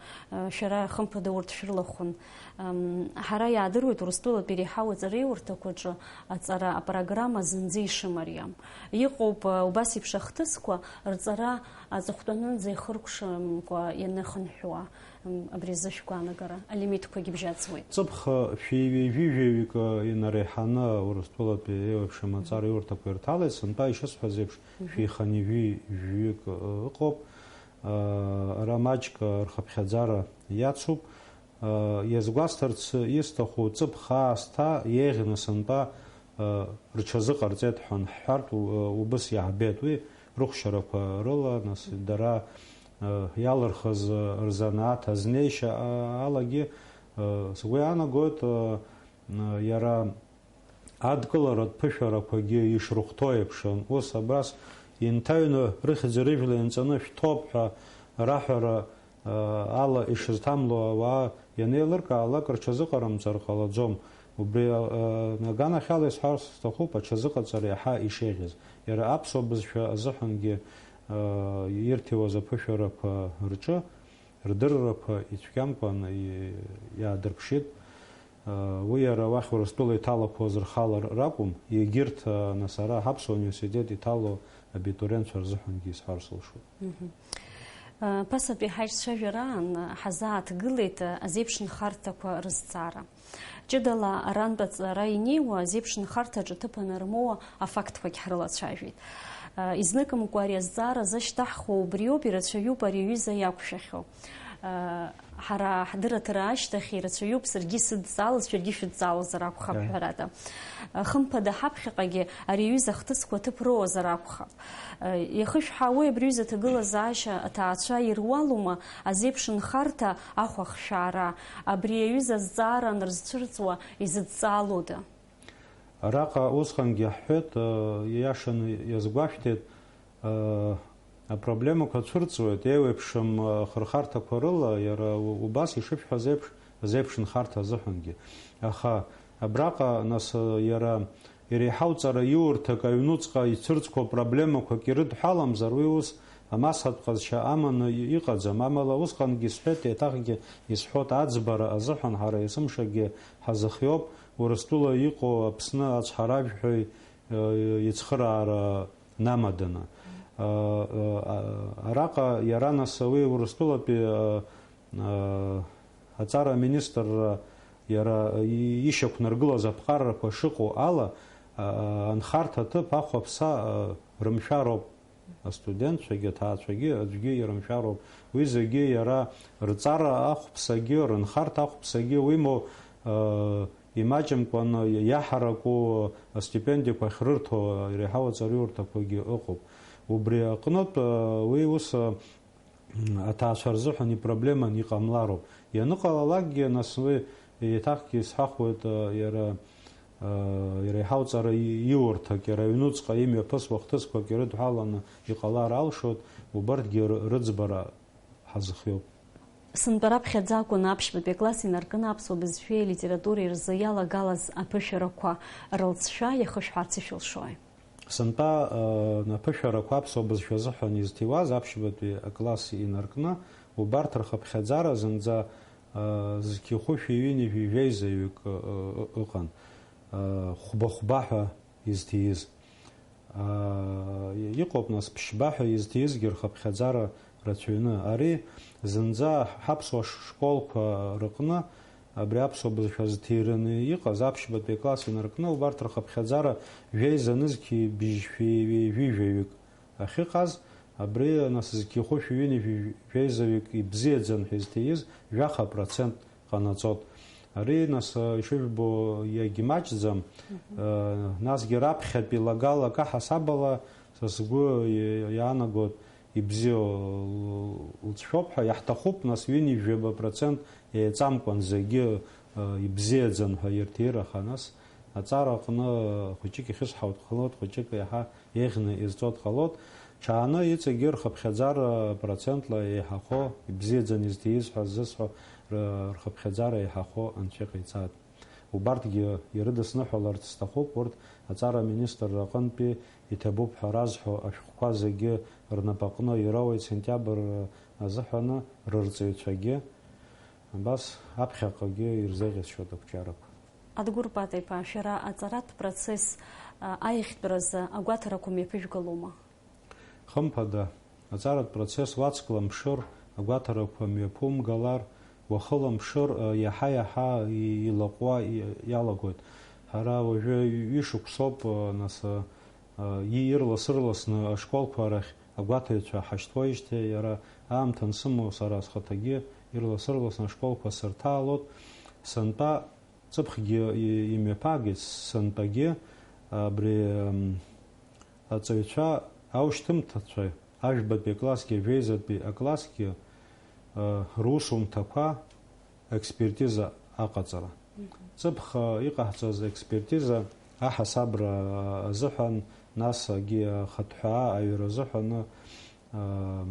шәара хымԥада урҭ шәрылахәын. Ам, ҳара иаадыруеит Урыстәылатәи иреиҳау аҵареиурҭақәаҿы аҵара апрограмма зынӡа ишымариам. Иҟоуп, а, убас еиԥш ахҭысқәа рҵара аҵыхәтәанынӡа ихыркәшамкәа ианыхынҳәуа. М, абри азы шәгәаанагара алимитқәагьы бжьаӡуеит. Ҵыԥх шәи-ҩажәи жәаҩык, а, инареиҳаны Урыстәылатәи еиуеиԥшым аҵареиурҭақәа ирҭалеит, сынтәа ишысҳәаз еиԥш, Мгм. шәи-хынҩажәи жәаҩык, а, ыҟоуп. А, ара маҷк, а, рхыԥхьаӡара иацуп. Иазгәасҭарц исҭаху, ҵыԥх аасҭа еиӷьны сынтәа рҽазыҟарҵеит ҳәа анҳҳәартә, убыс иаҳбеит уи рыхәшьарақәа рыла, нас, дара иалырхыз рзанааҭ азнеишьа алагьы. Сгәы иаанагоит, иара адкыларатә ԥышәарақәагьы ишрыхәҭоу еиԥш, ус абас инҭаҩны рыхьӡ-рыжәла ианҵаны шәҭоуп ҳәа раҳәара, ала ишызҭамло ауаа ианеилыркаалак, рҽазыҟарымҵар ҟалаӡом. Убри, а, аганахьала исҳәар сҭахуп аҽазыҟаҵара иаҳа ишеиӷьыз. Иара аԥсуа бызшәа азыҳәангьы, а, ирҭиуаз аԥышәарақәа рҿы рдыррақәа ицәгьамкәан и-, иаадырԥшит. Уи иара уахь Урыстәыла иҭалақәоз рхала ракәым, егьырҭ, нас, ара ҳаԥсуа университет иҭало абитуриентцәа рзыҳәангьы исҳәар сылшоит. Мгм. Ԥасатәи ҳаишьцәажәараан ҳазааҭгылеит азеиԥш нхарҭақәа рызҵаара. Ҷыдала арантә аҵара инеиуа азеиԥш нхарҭаҿы ҭыԥ анырмоуа афактқәагь ҳрылацәажәеит. Изныкымкәа ари азҵаара зашьҭаҳхуа убриоуп, ирацәаҩуп ари аҩыза иақәшәахьоу. Ҳара ҳдырраҭара ашьҭахь ирацәаҩуп, саргьы исыдҵаалаз, шәаргьы шәыдҵаалозар акәхап, Аиеи. ҳәарада. Хымԥада, ҳаԥхьаҟагьы ари аҩыза ахҭысқәа аҭыԥ роуазар акәхап. Иахышәҳәаауеи абри аҩыза аҭагылазаашьа аҭаацәа ируалума азеиԥш нхарҭа ахә ахшәаара, абри аҩыза азҵаара анырзцәырҵуа изыдҵаалода? Араҟа усҟангьы ҳҳәеит, ииашаны иазгәашәҭеит, апроблемақәа цәырҵуеит, еиуеиԥшым ахырхарҭақәа рыла, иара у-, убас ишышәҳәаз еиԥш, азеиԥш нхарҭа азыҳәангьы. Аха абраҟа, нас, иара иреиҳау ҵараиурҭак аҩнуҵҟа ицәырҵқәо проблемақәак ирыдҳәаламзар, уи ус амасатә ҟазшьа аманы и-, иҟаӡам. Амала усҟангьы исҳәеит, еиҭахгьы исҳәоит, аӡбара азыҳәан ҳара есымшагьы ҳазыхиоуп, Урыстәыла иҟоу Аԥсны ацҳаражәҳәаҩ, э, ицхыраара намаданы. Араҟа иара нас уи Урыстәылатәи аҵара аминистрра иара ишьақәнаргылаз аԥҟаррақәа шыҟоу ала, анхарҭа аҭыԥ ахәаԥса рымшәароуп. Астудентцәагьы, аҭаацәагьы аӡәгьы ирымшәароуп. Уи зегьы иара рҵара ахәԥсагьы, рынхарҭа ахәԥсагьы, уимоу, имаҷымкәан иаҳараку астипендиақәа ахьрырҭо иреиҳау аҵараиурҭақәагьы ыҟоуп. Убри аҟнытә, уи ус, аҭаацәа рзыҳәан ипроблеман иҟамлароуп. Ианыҟалалакгьы, нас уи еиҭахгьы исҳәахуеит, иара, иреиҳау ҵара иурҭак, иара аҩнуҵҟа имҩаԥысуа хҭысқәак ирыдҳәаланы иҟалар алшоит, убарҭгьы ры-, рыӡбара ҳазхиоуп. Сынтәа раԥхьаӡа акәын аԥшьбатәи акласс инаркны аԥсуа бызшәеи алитературеи рзы иалагалаз аԥышәарақәа рылҵшәа иахышәҳәарц ишәылшои? Сынтәа, э, аԥышәарақәа аԥсуа бызшәа азыҳәан изҭиуаз аԥшьбатәи акласс инаркны, убарҭ рхыԥхьаӡара зынӡа, э, зқьи хәышәи ҩынҩажәи жәеизаҩык, э, э, ыҟан, э, хәба-хәба ҳәа изҭииз. Аа, иҟоуп, нас, ԥшьба ҳәа изҭиизгьы рхыԥхьаӡара рацәаҩны. Ари зынӡа ҳаԥсуа ш-, школқәа рыҟны абри аԥсуа бызшәа зҭираны иҟаз аԥшьбатәи акласс инаркны, убарҭ рхыԥхьаӡара жәеиза нызқьи быжьшәи ҩажәи жәаҩык ахьыҟаз, абри, нас, зқьи хәышәи ҩынҩажәи жәеизаҩык ибзиаӡан ҳәа изҭииз жәаха процент ҟанаҵот. Ари, нас, ишыжәбо, иагьмаҷӡам. Мгм. Э, насгьы раԥхьатәи лагала акы ҳасабала, са сгәы иа-, иаанагоит, ибзиоу лҵшәоуп ҳәа, иаҳҭахуп, нас, ҩынҩажәаба процент еиҵамкәан зегьы, э, ибзиаӡан ҳәа ирҭир, аха, нас, аҵара аҟны хәыҷык ихьысҳауеит, хылоит, хәыҷык иаҳа еиӷьны изҵо дҟалоит, ҽааны иҵегьы рхыԥхьаӡара процентла еиҳахо, ибзиаӡаны изҭииз ҳәа ззысҳәо р-, рхыԥхьаӡара еиҳахо анцәа иҟаиҵааит. Убарҭгьы ирыдысныҳәаларц сҭахуп, урҭ аҵара аминистрра аҟынтәи иҭабуп ҳәа разҳәо ашәҟәқәа зегьы рнапаҟны ироуеит сентиабр азыҳәаны рырҵаҩцәагьы, абас аԥхьаҟагьы ирзеиӷьасшьоит ақәҿиарақәа. Адгәыр Пата-иԥа, шәара аҵаратә процесс, а, аиӷьтәразы агәаҭарақәа мҩаԥыжәгалома? Хымԥада, аҵаратә процесс уацклымԥшыр, агәаҭарақәа мҩаԥумгалар, уахылымԥшыр, а, иаҳа-иаҳа и-, илаҟәуа и-, иалагоит. Ҳара уажәы ҩышықәсоуп, а, нас, а, а, и-, ирлас-ырласны ашколқәа рахь агәаҭаҩцәа ҳашьҭуеижьҭеи, иара аамҭа ансымоу сара схаҭагьы ирлас-ырласны ашколқәа сырҭаалоит. Сынтәа ҵыԥхгьы и-, имҩаԥаагеит, сынтәагьы абри, м, аҵаҩцәа, аушьҭымҭацәа, ажәбатәи аклассгьы, ажәеизатәи аклассгьы, а, русумҭақәа, експертиза аҟаҵара. Мгм. Ҵыԥх, а, иҟаҳҵаз аекспертиза аҳасабра азыҳәан, нас агьи ахатәҳәаа аҩра азыҳәаны, а,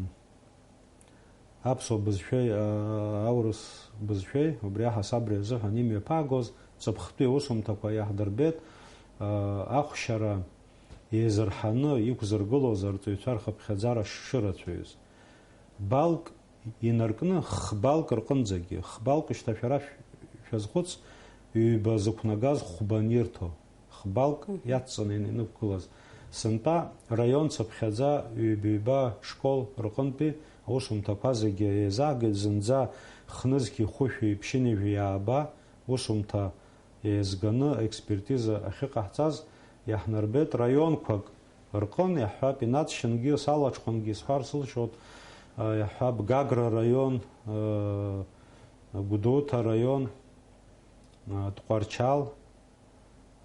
аԥсуа бызшәеи, аа, аурыс бызшәеи, убри аҳасабреи азыҳәан имҩаԥаагоз ҵыԥхтәи аусумҭақәа иаҳдырбеит, аа, ахәшьара еизырҳаны иқәзыргылоз арҵаҩцәа рхыԥхьаӡара шырацәаҩыз. Балк инаркны, х-балк рҟынӡагьы, х-балк шьҭа шәара шә-, шәазхәыц, ҩба зықәнагаз хәба анирҭо. Хбалк Мгм. иацҵаны инықәгылаз. Сынтәа раион цыԥхьаӡа ҩба-ҩба школ рҟынтәи аусумҭақәа зегьы еизаагеит, зынӡа хнызқьи хәышәи ԥшьынҩажәи ааба усумҭа еизганы аекспертиза ахьыҟаҳҵаз иаҳнарбеит раионқәак рҟын, иаҳҳәап, инаҵшьынгьы, салаҽхәангьы исҳәар сылшоит, а, иаҳҳәап, Гагра раион, а, Гәдоуҭа раион, а, Тҟәарчал,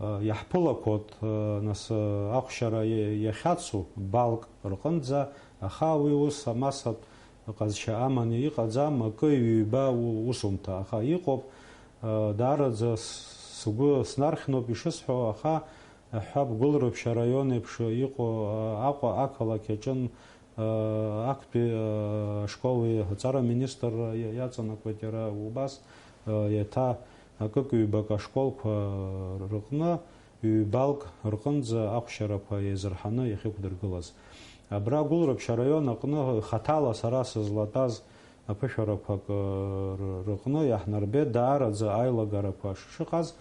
Иаҳԥылақәоит, нас, ахәшьара иа-, иахьацу балк рҟынӡа, аха уи ус амассатә ҟазшьа аманы иҟаӡам, акы ҩба у-, усумҭа, аха иҟоуп, даараӡа с-, сгәы снархьноуп ишысҳәо, аха, ҳҳәап, Гәылрыԥшь араион еиԥш иҟоу, Аҟәа ақалақь аҿын, Актәи ашкол уи аҵара аминистрра иа-, иаҵанакуеит иара убас, еиҭа акык-ҩбак ашколқәа рыҟны ҩбалк рҟынӡа ахәшьарақәа еизырҳаны иахьықәдыргылаз. Абра Гәылрыԥшь араион аҟны хаҭала сара сызлатәаз аԥышәарақәак, р-, рыҟны иаҳнарбеит даараӡа аилагарақәа шыҟаз,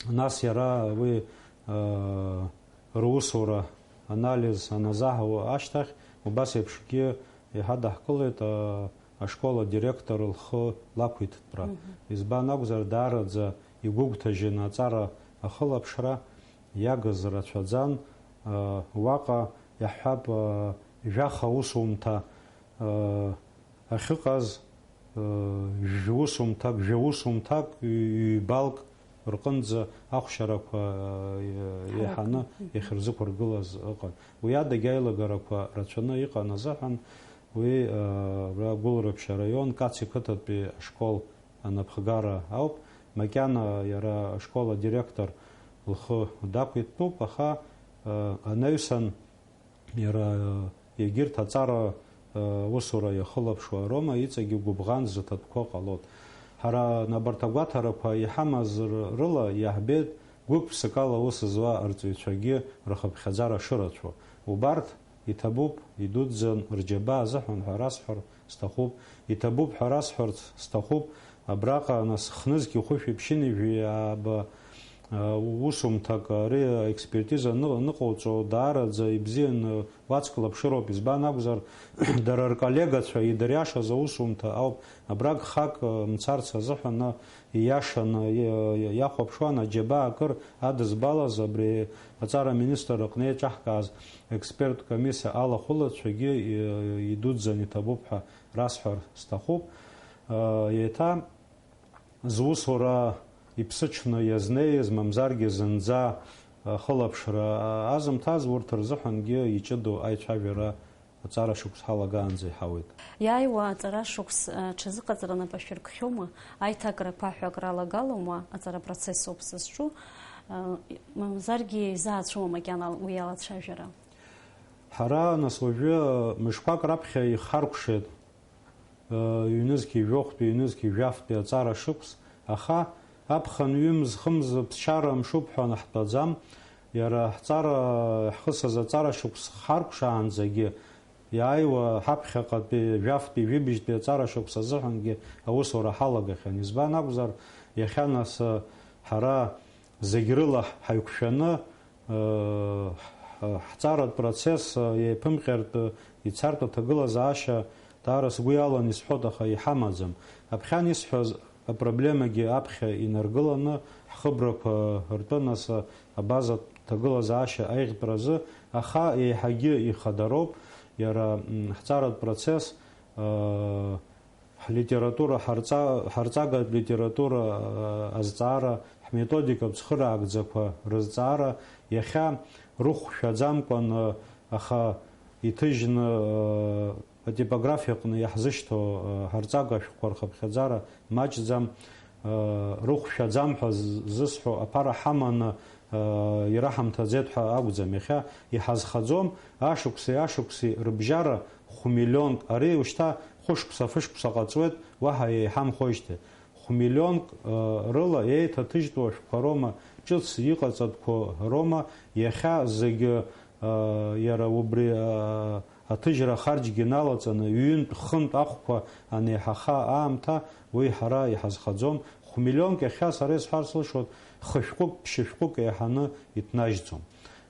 нас иара уи, русура анализ аназаҳауа ашьҭахь, убас еиԥшгьы иҳадаҳкылеит, а, ашкол адиректор лхы лақәиҭтәра. Мгм. Избан акәзар, даараӡа игәыгәҭажьын аҵара ахылаԥшра, иагыз рацәаӡан, а, уаҟа, иаҳҳәап, а, жәаха усумҭа, а, ахьыҟаз, э, жәусумҭак, жәаусумҭак, ҩ-, ҩбалк рҟынӡа ахәшьарақәа, э, еиҳаны иахьырзықәыргылаз ыҟан. Уи адагьы аилагарақәа рацәаны иҟан азыҳәан, уи, э, абра Гәылрыԥшь араион Каци қыҭатәи ашкол анапхгара ауп. Макьана иара ашкол адиректор лхы дақәиҭтәуп, аха, э, анаҩсан Иара, егьырҭ аҵара, усура иахылаԥшуа Рома иҵегьы гәыбӷан зыҭатәқәоу ҟалоит. Ҳара набарҭ агәаҭарақәа иҳамаз р-, рыла иаҳбеит гәык-ԥсыкала аус зуа арҵаҩцәагьы рхыԥхьаӡара шырацәоу. Убарҭ иҭабуп, идуӡӡан рџьабаа азыҳәан ҳәа расҳәар сҭахуп, иҭабуп ҳәа расҳәарц сҭахуп, абраҟа нас хнызқьи хәышәи ԥшьыни жәаба, а, усумҭак ари аекспертиза аны-, аныҟауҵо даараӡа ибзианы уацклаԥшыроуп, избан акәзар, дара рколлегацәа идыриашаз аусумҭа ауп, абра гхак, а, мцарц азыҳәан, а, ииашаны, а, иахәаԥшуан, аџьабаа акыр адызбалаз абри аҵара аминистр аҟны еиҿаҳкааз експерттә комиссиа алахәылацәагьы, а, идуӡӡан иҭабуп ҳәа расҳәар сҭахуп. А, еиҭа зусура иԥсыҽны иазнеиз, мамзаргьы зынӡа, а, хылаԥшра, а, азымҭаз урҭ рзыҳәангьы иҷыдоу аицәажәара аҵара шықәс ҳалагаанӡа иҳауеит. Иааиуа аҵара шықәс, а, ҽазыҟаҵара нап ашәыркхьоума, аиҭакрақәа ҳәа акралагалома, аҵара процесс ауп сызҿу, а, мамзаргьы изаацәоума макьана уи алацәажәара? Ҳара, нас, уажәы, а, мышқәак раԥхьа ихаркәшеит. Ҩнызқьи жәохәтәи, ҩнызқьи жәафтәи аҵара шықәс, аха аԥхын ҩымз-хымз ԥсшьара мшуп ҳәа ҳтәаӡам. Иара ҳҵара, ҳхысыз аҵара шықәс харкәшаанӡагьы иааиуа ҳаԥхьаҟатәи жәафтәи, жәибжьтәи аҵара шықәс азыҳәангьы аусура ҳалагахьан. Избан акәзар, иахьа нас ҳара зегь рыла ҳаиқәшәаны, ҳҵаратә процесс еиԥымҟьартә ицартә аҭагылазаашьа даара сгәы иалан исҳәоит, аха иҳамаӡам. Аԥхьан исҳәаз апроблемагьы аԥхьа инаргыланы, ҳхыбрақәа ртәы нас абазатә ҭагылазаашьа аиӷьтәразы, аха еиҳагьы ихадароуп иара, м, ҳҵаратә процесс, ыы, Ҳлитература, ҳарҵа-, ҳарҵагатә литература, а, азҵаара, ҳметодикатә цхыраагӡақәа рызҵаара, иахьа рыхәшәаӡамкәан, а, аха иҭыжьны, а, атипографиаҟны иаҳзышьҭоу, а, ҳарҵага шәҟәқәа рхыԥхьаӡара маҷӡам, а, рыхәшәаӡам ҳәа з-, зысҳәо аԥара ҳаманы, а, ираҳамҭаӡеит ҳәа акәӡам. Иахьа иҳазхаӡом, ашықәси ашықәси рыбжьара хә-миллионк, ари ушьҭа хәышықәса, фышықәса ҟаҵуеит, уаҳа еиҳамхоижьҭеи. Хә-миллионк, ы, рыла еиҭаҭыжьтәу ашәҟәқәа роума, ҿыц иҟаҵатәқәоу роума, иахьа зегьы, ы, иара убри, ы, аҭыжьра ахарџьгьы налаҵаны, ҩынтә, хынтә ахәқәа анеиҳаха аамҭа, уи ҳара иҳазхаӡом. Хә-миллионк иахьа сара исҳәар сылшоит, хышәҟәык, ԥшьышәҟәык еиҳаны иҭнажьӡом.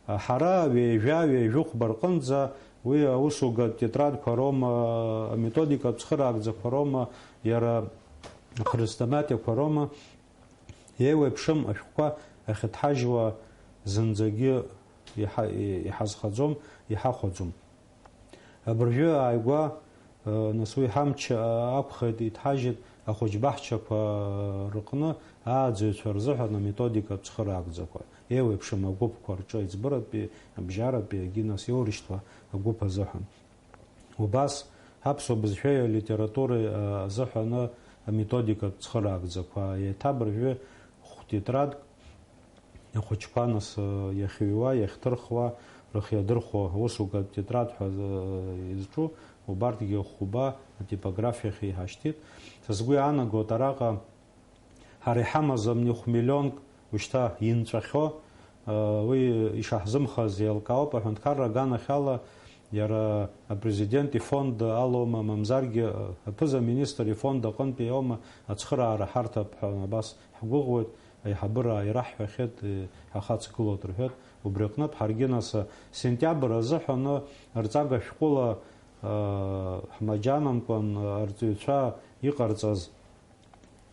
Ҳара ҩажәа, ҩажәихәба рҟынӡа уи аусугатә тетрадқәа роума, аметодикатә цхыраагӡақәа роума, иара ахрестоматиақәа роума, еиуеиԥшым ашәҟәқәа ахьыҭҳажьуа зынӡагьы иҳа-, иҳазхаӡом, иҳахәаӡом. Абыржәы ааигәа, э, нас уи ҳамч, э, акәхеит, иҭҳажьит ахәыҷбаҳчақәа рҟны ааӡаҩцәа рзыҳәан аметодикатә цхыраагӡақәа, еиуеиԥшым агәыԥқәа рҿы аиҵбыратәи, абжьаратәи, егьи нас иоурышьҭуа агәыԥ азыҳәан. Убас аԥсуа бызшәеи алитературеи, э, азыҳәаны аметодикатә цхыраагӡақәа, еиҭа абыржәы хә-тетрадк Ахәыҷқәа нас, э, иахьыҩуа, иахьҭырхуа, рыхиадырхәо, аусугатә тетрадқәа, э, изҿу, убарҭгьы хәба атипографиахь иҳашьҭит. Са сгәы иаанагоит, араҟа ҳара иҳамаз амни хә-миллионк ушьҭа инҵәахьоу, э, уи ишаҳзымхаз еилкаауп, аҳәынҭқарра аганахьала иара апрезидент ифонд алоума, мамзаргьы, э, аԥыза-министр ифонд аҟынтәи иоума ацхыраара ҳарҭап ҳәа абас ҳгәыӷуеит. Аиҳабыра ираҳҳәахьеит, ҳахаҵгылоит рҳәеит, Убри аҟнытә ҳаргьы нас сентиабр азыҳәаны рҵага шәҟәыла, аа, ҳмаџьанамкәан арҵаҩцәа иҟарҵаз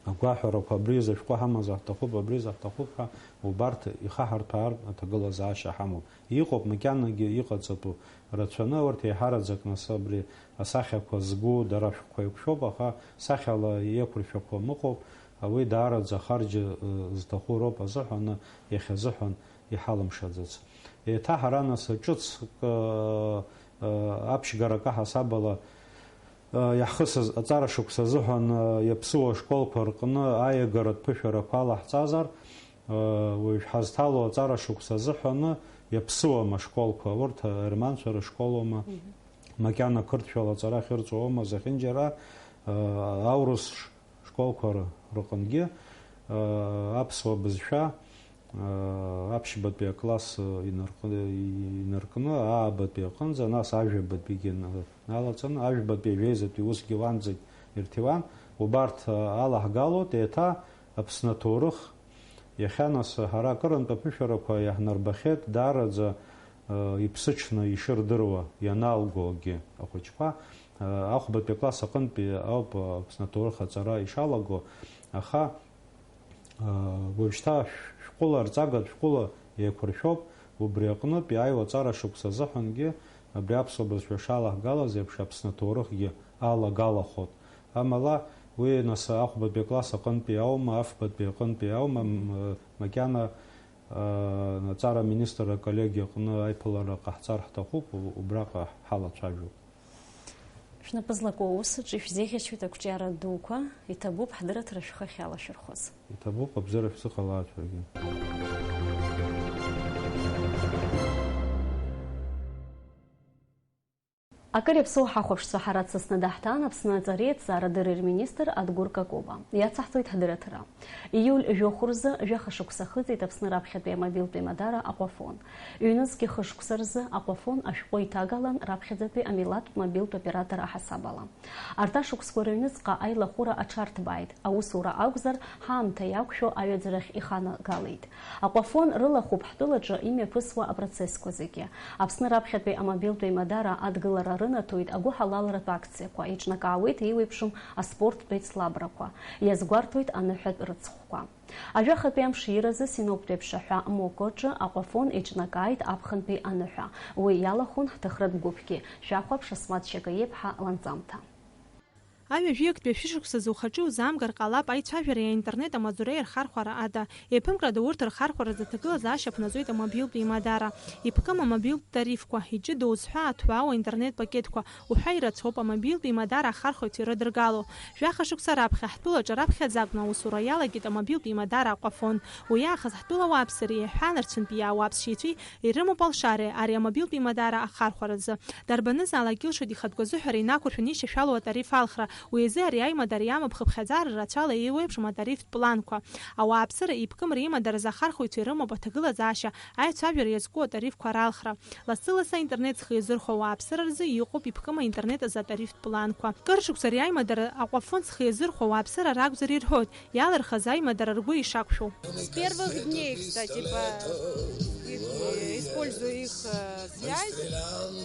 агәаҳәарақәа абри изы шәҟәы ҳамазар ҳҭахуп, абри изы ҳҭахуп ҳәа убарҭ ихаҳарҭәаар аҭагылазаашьа ҳамоуп. Иҟоуп, макьанагьы иҟаҵатәу рацәаны, урҭ еиҳараӡак нас абри асахьақәа згу дара шәҟәқәа еиқәшәоуп, аха сахьала иақәыршәақәам ыҟоуп, уи даараӡа ахарџь, ы, зҭаху роуп азыҳәаны, иахьазыҳәан иҳалымшаӡац. Еиҭа ҳара нас ҿыцк, ы, ы, аԥшьгарак аҳасабала, ы, иаҳхысыз аҵара шықәса азыҳәан, ы, иаԥсыуа ашколқәа рҟны аиагаратә ԥышәарақәа алаҳҵазар, уажә ҳазҭало аҵара шықәса азыҳәаны иаԥсыуам ашколқәа, урҭ аерманцәа рышколума, макьана қырҭшәала аҵара ахьырҵоума, зехьынџьара аурыс школқәа рыҟынгьы аԥсуа бызшәа аԥшьбатәи акласс инаркны, аабатәи аҟынӡа, нас ажәабатәигьы алаҵаны, ажәбатәи, ажәеизатәи усгьы уанӡагь ирҭиуан, убарҭ алаҳгалоит еиҭа Аԥсны аҭоурых. Иахьа нас ҳара акырынтә аԥышәарақәа иаҳнарбахьеит, даараӡа, э, иԥсыҽны ишырдыруа ианалгогьы ахәыҷқәа, э, ахәбатәи акласс аҟынтәи ауп, э, Аԥсны аҭоурых аҵара ишалаго, аха, э, уажәшьҭа шә-, шәҟәыла, рҵагатә шәҟәыла еиқәыршәоуп, убри аҟнытә иааиуа аҵара шықәса азыҳәангьы абри аԥсуа бызшәа шалаҳгалаз еиԥш Аԥсны аҭоурыхгьы алагалахоит. Амала, уи нас ахәбатәи акласс аҟынтәи аума, афбатәи аҟынтәи аума, м, макьана, а, аҵара аминистр аколлегиа аҟны аиԥылара ҟаҳҵар ҳҭахуп, у-, убраҟа ҳалацәажәоит. Шәнапы злаку аус аҿы ишәзеиӷьасшьоит ақәҿиара дуқәа, иҭабуп ҳдырраҭара шәхы ахьалашәырхәаз. Иҭабуп, абзиара шәзыҟалааит шәаргьы. Акыр иаԥсоу ҳахәаԥшцәа ҳара дсасны даҳҭаан Аԥсны аҵареи аҭҵаарадырреи рминистр Адгәыр Какоба. Иацаҳҵоит ҳдырраҭара. Ииуль жәохә рзы жәаха шықәса ахыҵит Аԥсны раԥхьатәи амобилтә еимадара Аҟәафон. Ҩнызқьи хышықәса рзы Аҟәафон ашәҟәы иҭагалан раԥхьаӡатәи амилаҭтә мобилтә оператор аҳасабала. Арҭ ашықәсқәа рыҩныҵҟа аилахәыра аҽарҭбааит, аусура акәзар, ҳаамҭа иақәшәо аҩаӡарахь иханагалеит. Аҟәафон рылахәуп ҳтәылаҿы имҩаԥысуа апроцессқәа зегьы. Аԥсны раԥхьатәи амобилтә еимадара адгылара рынаҭоит агәыҳалалратә акциақәа, еиҿнакаауеит еиуеиԥшым аспорттә еицлабрақәа, иазгәарҭоит аныҳәатә рыцхәқәа. Ажәахатәи амш иразы Синоптә еиԥшаҳәа Мокоҿы Аҟәафон еиҿнакааит аԥхынтәи аныҳәа. Уи иалахәын ҳҭыхратә гәыԥгьы. Шәахәаԥш, Асмаҭ Шьагеиԥҳа ланҵамҭа. Аҩажәи актәи ашәышықәсазы ухаҿы иузаамгар ҟалап аицәажәареи аинтернет амаҵуреи рхархәара ада. Еиԥымкрада урҭ рхархәаразы аҭагылазаашьа ԥнаҵәоит амобилтә еимадара. Иԥкым амобилтә тарифқәа, иҷыдоу зҳәа аҭәаау аинтернет пакетқәа, уҳәа ирацәоуп амобилтә еимадара ахархәаҩцәа ирыдыргало. Жәаха шықәса раԥхьа ҳтәылаҿы раԥхьаӡа акәны аусура иалагеит амобилтә еимадара Аҟәафон. Уи аахыс ҳтәыла ауааԥсыреи аҳәаанырцәынтәи иаауа аԥсшьаҩцәеи ирымоуп алшареи ари амобилтә еимадара ахархәаразы. Дарбанызаалак илшоит ихатә гәазыҳәара инақәыршәаны ишьашәалоу атариф алхра. Уи азы ари аимадара иамоуп хыԥхьаӡара рацәала еиуеиԥшым атарифтә планқәа. Ауааԥсыра еиԥкым римадара азы ахархәаҩцәа ирымоуп аҭагылазаашьа, аицәажәара иазку атарифқәа ралхра. Лассы-лассы аинтернет зхы иазырхәо ауааԥсыра рзы иҟоуп иԥкым аинтернет азы атарифтә планқәа. Кыр шықәса ари аимадара Аҟәафон зхы иазырхәо ауааԥсыра ракәзар ирҳәоит, иалырхыз аимадара ргәы ишақәшәоу. С первых дней, кстати, по-, их, э, использую их, э, связь,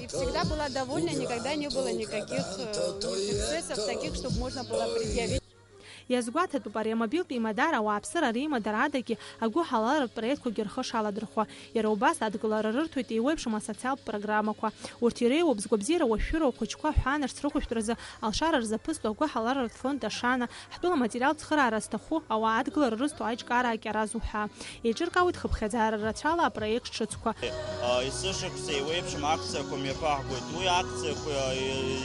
и всегда была довольна, никогда не было никаких, э, у них эксцессов таких, чтобы можно было предъявить. Иазгәаҭатәуп ари амобилтә еимадара ауааԥсыра реимадара адагьы агәыҳалалратә проектқәагьы рхы шаладырхәо, иара убас адгылара рырҭоит еиуеиԥшым асоциалтә программақәа. Урҭ иреиуоуп згәабзиара уашәшәыроу ахәыҷқәа аҳәаанырц рыхәышәтәразы алшара рзаԥызтәу агәыҳалалратә фонд Ашана, ҳтәыла материалтә цхыраара зҭаху ауаа адгылара рызҭо аиҿкаара акьараз уҳәа. Еиҿыркаауеит хыԥхьаӡара рацәала апроект ҿыцқәа. Есышықәса еиуеиԥшым акциақәа мҩаԥаҳгоит. Уи акциақәа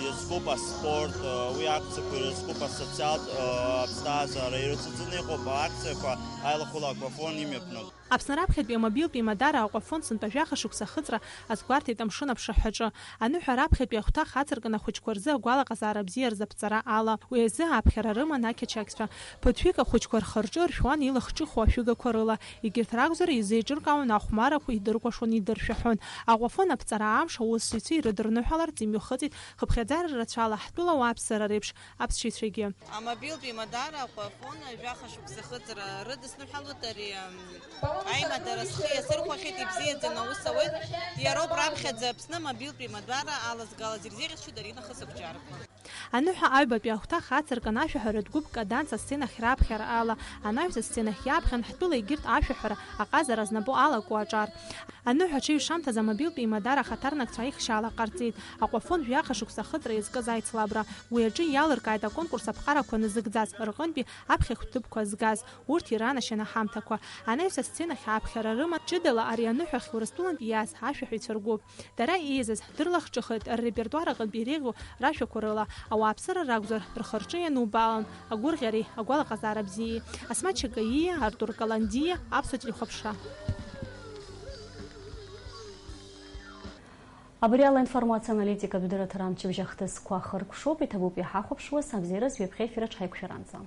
иазкуп аспорт, уи акциақәа ирызкуп асоциалтә аԥсҭазаара. Ирацәаӡаны иҟоуп акциақәа аилахәыла Аҟәафон имҩаԥнаго. Аԥсны раԥхьатәи амобилтә еимадара Аҟәафон сынтәа жәаха шықәса ахыҵра азгәарҭеит амшын аԥшаҳәаҿы. Аныҳәа раԥхьатәи ахәҭа хацыркын ахәыҷқәа рзы агәалаҟазаара бзиа рзаԥҵара ала. Уи азы аԥхьара рыман ақьачақьцәа. Ԥыҭҩык ахәыҷқәа рхы-рҿы ршәуан илахҿыху ашәыгақәа рыла. Егьырҭ ракәзар, изеиҿыркаауан ахәмарақәа, идыркәашон, идыршәаҳәон. Аҟәафон аԥҵара амш аусзуҩцәа ирыдырныҳәаларц имҩахыҵит хыԥхьаӡара рацәала ҳтәыла ауааԥсыра реиԥш аԥсшьаҩцәагьы. Амобилтә еимадара Аҟәафон жәаха шықәса ахыҵра рыдысныҳәалоит ари, ам, Аимадара схы иасырхәахьеит, ибзиаӡаны аус ауеит. Иароуп раԥхьаӡа Аԥсны амобилтә еимадара алазгалаз, ирзеиӷьасшьоит аринахыс акәҷарқәа. Аныҳәа аҩбатәи ахәҭа хацыркын ашәаҳәаратә гәыԥ Каданс асценахь раԥхьара ала, анаҩс асценахь иаԥхьан ҳтәыла егьырҭ ашәаҳәара аҟазара знапы алаку аҿар. Аныҳәа аҽеиҩшамҭаз амобилтә еимадара ахаҭарнакцәа аихшьаала ҟарҵеит. Аҟәафон жәаха шықәса ахыҵра иазкыз аицлабра. Уи аҿы иалыркааит аконкурс аԥҟарақәа назыгӡаз рҟынтәи аԥхьахә ҭыԥқәа згаз, урҭ иранашьан аҳамҭақәа. Анаҩс асценахь ааԥхьара рыман ҷыдала ари аныҳәахь Урыстәылантә иааз ашәаҳәаҩцәа ргәыԥ. Дара еизаз ҳдырлахҿыххеит ррепертуар аҟынтә иреиӷьу рашәақәа рыла, ауааԥсыра ракәзар, рхы-рҿы ианубаалон агәырӷьареи агәалаҟазаара бзиеи. Асмаҭ Чакаииа, Артур Каландиа, Аԥсуа телехәаԥшра. Абри ала информациа аналитикатә дырраҭара амчыбжь ахҭысқәа хыркәшоуп, иҭабуп иҳахәаԥшуаз, абзиараз ҩаԥхьа ефир аҽҳаиқәшәаранӡа.